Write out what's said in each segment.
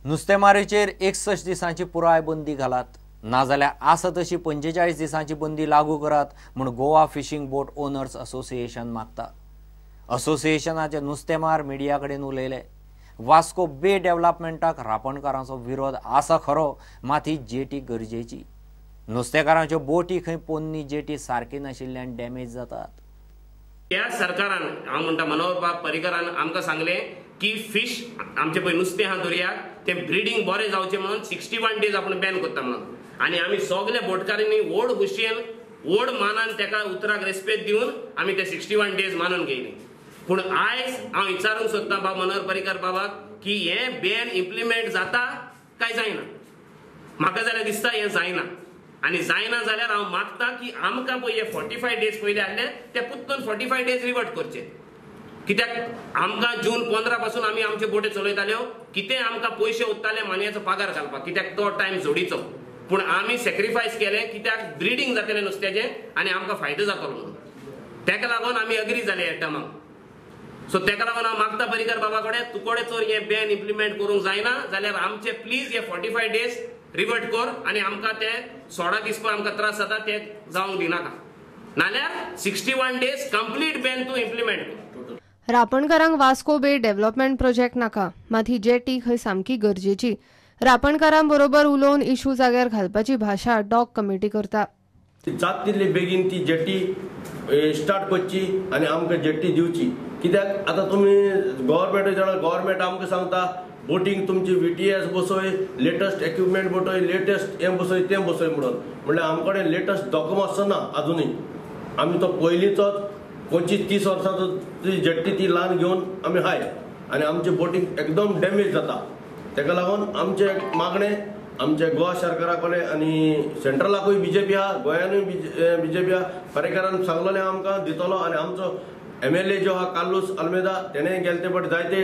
नुस्तेमारीचेर 61 दिसांची पुराय बंदी घालात, नाजाल्यार आसा तशी 45 दिसांची बंदी लागू करात म्हूण Goa fishing boat owners association मागता। असोसिएशनाचे नुस्तेमार मिडिया कडेन उलयले। वास्को बे डेव्हलपमेंटाक रापणकारांचो विरोध आसा खरो, मात ही जेटी गरजेची। नुस्तेकारांच्यो बोटी खंय पोन्नी जेटी सारकी नाशिल्ल्यान डॅमेज जातात। त्या सरकारान हांव म्हणटा मनोहर बाब पर्रीकरान आमकां सांगलें की फिश आमचे पळय नुस्तें आहा दर्याक तें ब्रिडींग बरें जावचें म्हणून 61 डेज आपूण बॅन करता म्हणून, आनी आमी सगळे बोटकारांनी व्हड खुशयेन व्हड मानान तेका उतराक रेस्पेद दिवन आमी ते 61 डेज मानून घेयले। पूण आयज हांव विचारूंक सोदतां बाब मनोहर पर्रीकर बाबाक की हें बॅन इम्प्लिमेंट जाता काय जायना? म्हाका जाल्यार दिसता हें जायना, आनी जायना जाल्यार हांव मागता की आमकां पळय हे 45 डेज पयले आहले ते पुत्तून 45 डेज रिवर्ट करचे। कित्याक आमकां जून 15 पासून आमी आमचे बोटे चलयताल्यो, कितें आमकां पयशे उरताले मानयाचो पगार घालपाक, कित्याक तो टायम जोडीचो, पूण आमी सॅक्रिफायस केलें कित्याक ब्रिडींग जातलें नुस्त्याचें आनी आमकां फायदो जातलो म्हणून। तेका लागून आमी अग्री जाले ह्या टर्माक। सो तेका लागून हांव मागता पर्रीकर बाबा कडेन, तुकडे जर हें बॅन इम्प्लिमेंट करूंक जायना जाल्यार आमचे प्लीज हे 45 डेज रिवर्ट कर आनी आमकां ते 16 दीस पळय आमकां त्रास जाता ते जावंक दिनाका, नाल्यार 61 डेज कंप्लीट बॅन तूं इम्प्लिमेंट कर। रापणकारांक वास्को बे डेव्हलपमेंट प्रोजेक्ट नाका, मात ही जेटी खंय सामकी गरजेची। रापणकारां बरोबर उलोवन इशू जाग्यार घालपाची भाशा डॉग कमिटी करता। जात तितली बेगीन ती जेटी स्टार्ट करची आनी आमकां जेटी दिवची, कित्याक आतां तुमी गव्हर्मेंट जाणा, गव्हर्मेंट आमकां सांगता बोटींग तुमची VTS बसय, लेटस्ट इक्विपमेंट बसय, लेटस्ट हें बसय तें बसय म्हणून, म्हणल्यार आमचे कडेन लेटस्ट डॉक्युमेंट्स ना अजुनूय। आमी तो पयलींचोच 25-30 वर्सांचो ती जेट्टी ती ल्हान घेवन आमी हाय आनी आमची बोटींग एकदम डॅमेज जाता। ताका लागून आमचें मागणें आमच्या गोवा सरकारा कडेन आनी सेंट्रलाकूय बीजेपी आहा, गोंयानूय बीजेपी आहा, पर्रीकरान सांगलेलें आमकां दितलो आनी आमचो MLA जो आहा कार्लूस आल्मेदा तेणें गेले ते फावट जायते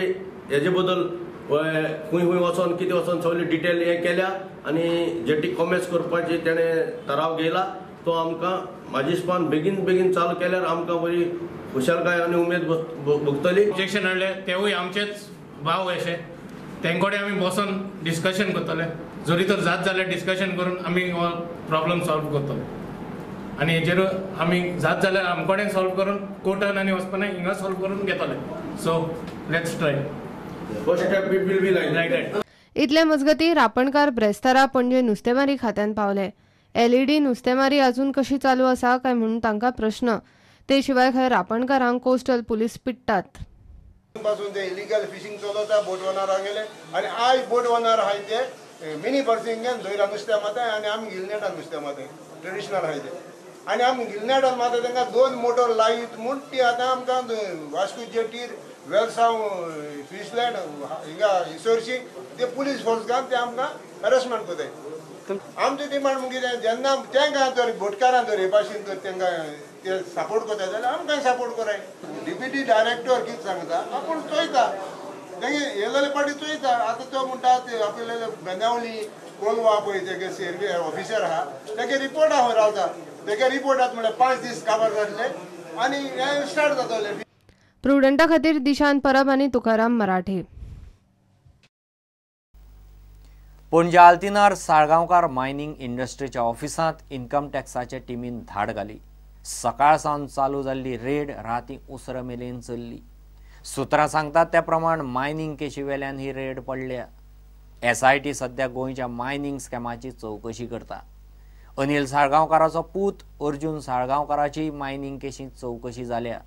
हेजे बद्दल खंय खंय वचोन कितें वचोन सगळी डिटेल हें केल्या आनी जेटी कॉमेस करपाची तेणें ठराव घेयला, तो आमकां म्हाजे बेगीन बेगीन चालू केल्यार आमकां बरी खुशालकाय आनी उमेद भोगतली। ऑब्जेक्शन हाडलें तेवूय आमचेच भाव अशे, तेंचे कडेन आमी बसून डिस्कशन करतले, जरी तर जात जाल्यार डिस्कशन करून आमी हो प्रॉब्लम सॉल्व करतले आनी हेजेर आमी जात जाल्यार आमचे कडेन सॉल्व करून कोर्टान आनी वचपाना हिंगा सॉल्व करून घेतले। So let's try first step it will be like that. इतले मजगती रापणकार ब्रेस्तारा पणजे नुस्तेमारी खात्यान पावले। LED नुस्तेमारी अजून कशी चालू आसा काय म्हणून तांकां प्रश्न। ते शिवाय खंय रापणकारांक कोस्टल पुलीस पिट्टात। पासून ते इलिगल फिशिंग चलता बोट ओनरांगेले आनी आयज बोट ओनर आहाय ते मिनी पर्सिंगान दोयरा नुस्तें मारताय आनी आमी गिलनेटान नुस्तें मारताय ट्रेडिशनल आहाय ते, आनी आमी गिलनेटान मारता तांकां 2 मोटर लायत म्हूण ती आतां आमकां वास्को जेटीर वेलसांव फिशलँड हिंगा इसोरशी ते पुलीस फोर्स घालून ते आमकां हॅरसमेंट करताय। आमची डिमांड म्हण कितें, जेन्ना तांकां जर बोटकारां जर हे भाशेन जर तांकां ते सपोर्ट करता जाल्यार आमकां सपोर्ट कराय। डिप्युटी डायरेक्टर कितें सांगता आपूण चोयता, तेगे येयलेले पाटी चोयता। आतां तो म्हणटा ते आपले बेंदावली कोलवा पळय तेगे सर्वे ऑफिसर आहा तेगे रिपोर्ट आहा रावता, तेगे रिपोर्टात म्हणल्यार 5 दीस काबार जातले आनी हें स्टार्ट जातलें। प्रुडंटा खातीर दिशांत परब आनी तुकाराम मराठे। पणजे आल्तिनार साळगांवकार मायनिंग इंडस्ट्रीच्या ऑफिसांत इन्कम टॅक्साच्या टिमीन धाड घाली। सकाळ सावन चालू जाल्ली रेड राती उसरां मेरेन चल्ली। सुत्रां सांगतात त्या प्रमाण मायनिंग केशी वेल्यान ही रेड पडल्या। SIT सध्या गोंयच्या मायनिंग स्कॅमाची चवकशी करता। अनिल साळगांवकाराचो पूत अर्जुन साळगांवकाराची मायनिंग केशींत चवकशी जाल्या।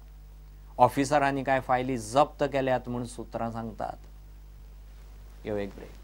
ऑफिसरांनी कांय फायली जप्त केल्यात म्हूण सुत्रां सांगतात। यो एक ब्रेक।